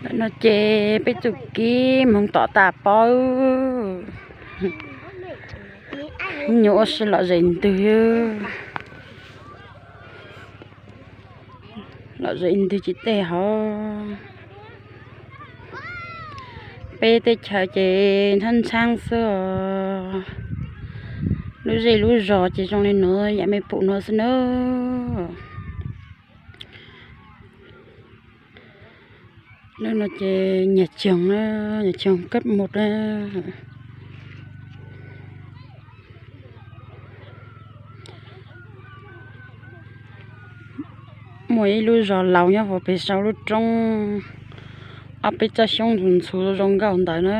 No ces peb txuj kib hmoov tom tas paub, nyuam ua si lom zem ntws, lom zem ntws tsis tej hov. Peb teb chaws ces ntxhab ntxhaab xwb os. Lub zej lub zos ces zoo li nuav yam mej pum nuav xwb na. Lub no ces nyuam choog, nyuam choog kab mus na. Muaj ib lub zos laus nyob puag pem sau lub roob, ob peb tsob xyoob ntxhuv ntxhuv zoo nkauj ntawd na.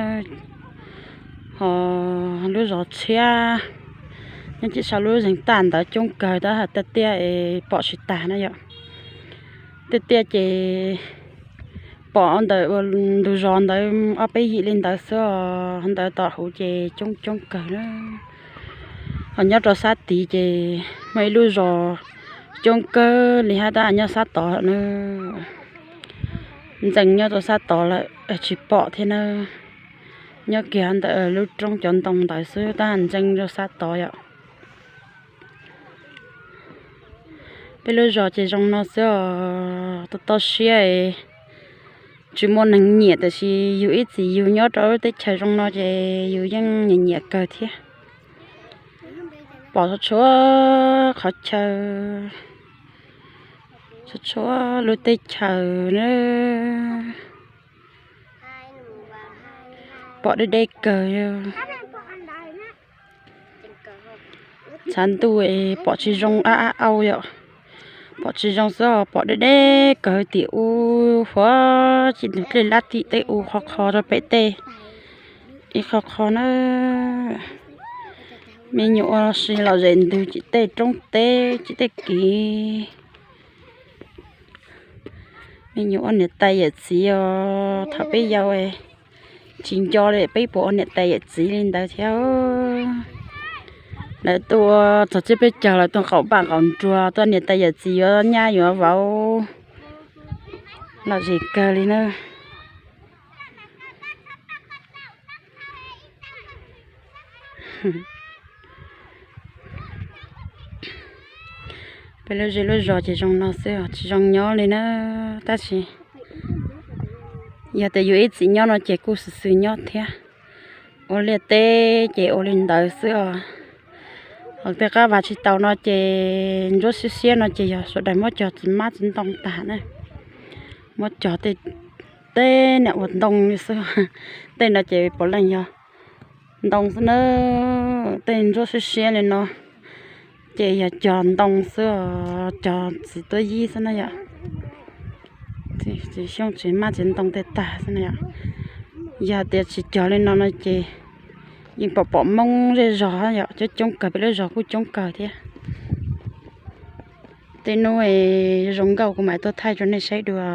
Ho lub zos tshiab nyob tim sau lub zeeg taj ntawd coob kawg tab hais tiaj tiaj es pom tsis tag na yom. Tiaj tiaj ces pom ntawm ntug zos ntawd ob peb yim li ntawd xwb os, ntawd tom huv ces coob coob kawg na. Ho nyob rau sab tid ces muaj ib lub zos coob kawg li hab tab nyob sab tod lawm na. Ntxees nyob rau sab tod lawm tsis pom thiab na. Nyob kiag ntawm lub roob cov ntoo ntawd xwb tab ntxees rau sab tod yom. Peb lub zos ces zoo no xwb os, tau toj siab, tsis muaj neeg nyiam tab sis yus ib txwm yus nyob rau lub teb chaws zoo no ces yus yeej nyiam nyiam kawg thiab. Pom txhua txhua qhov chaw, txhua txhua lub teb chaws na. Pom deb deb kawg. Tshav ntuj pom tsis zoo ab ab au yom. Pom tsis zoo xwb, pom deb deb kawg tim u huv tim ntug dlej lab tim tej u qhov qhov rau pem tej ib qhov qhov na. Me nyuam ua si lom zem ntws tim tej roob teb tim tej kev. Me nyuam ua niam tais yawm txiv os, thaum peb yau tsis nco li peb puas ua niam tais yawm txiv li ntawd thiab. Lawv tuaj txog txij peb caug lawv tuaj qaum npaj qaum nruag tuaj niam tais yawm txiv yuav nyab yuav vauv, lom zem kawg li na. Peb lub zej lub zos ces zoo no xwb tsis zoo nyob li na. Tab sis yog tias yus ib txwm nyob no ces kuj xwm xwm nyob thiab. Ua liaj teb ces ua li ntawd xwb os. Ho tej qab vas tsis taus no ces ntsuab siab siab no ces yog sawv daws muab cog txiv hmab txiv ntoo tag na. Muab cog tej, tej niam ua ntoo li xwb. Tej no ces puav leej yog ntoo xwb na. Tej ntsuab siab siab li no ces yog cog ntoo xwb, cog txiv tuab yib xwb na yom. Txiv xyoob txiv hmab txiv ntoo tej tag xwb na yom. Yog tias tsis cog li no no ces yeej pom pom Hmoob zej zog yom, coob coob kawg, peb lub zos kuj coob kawg thiab. Tej hnub zoo nkauj kuv mam tuaj thaij rau nej saib dua.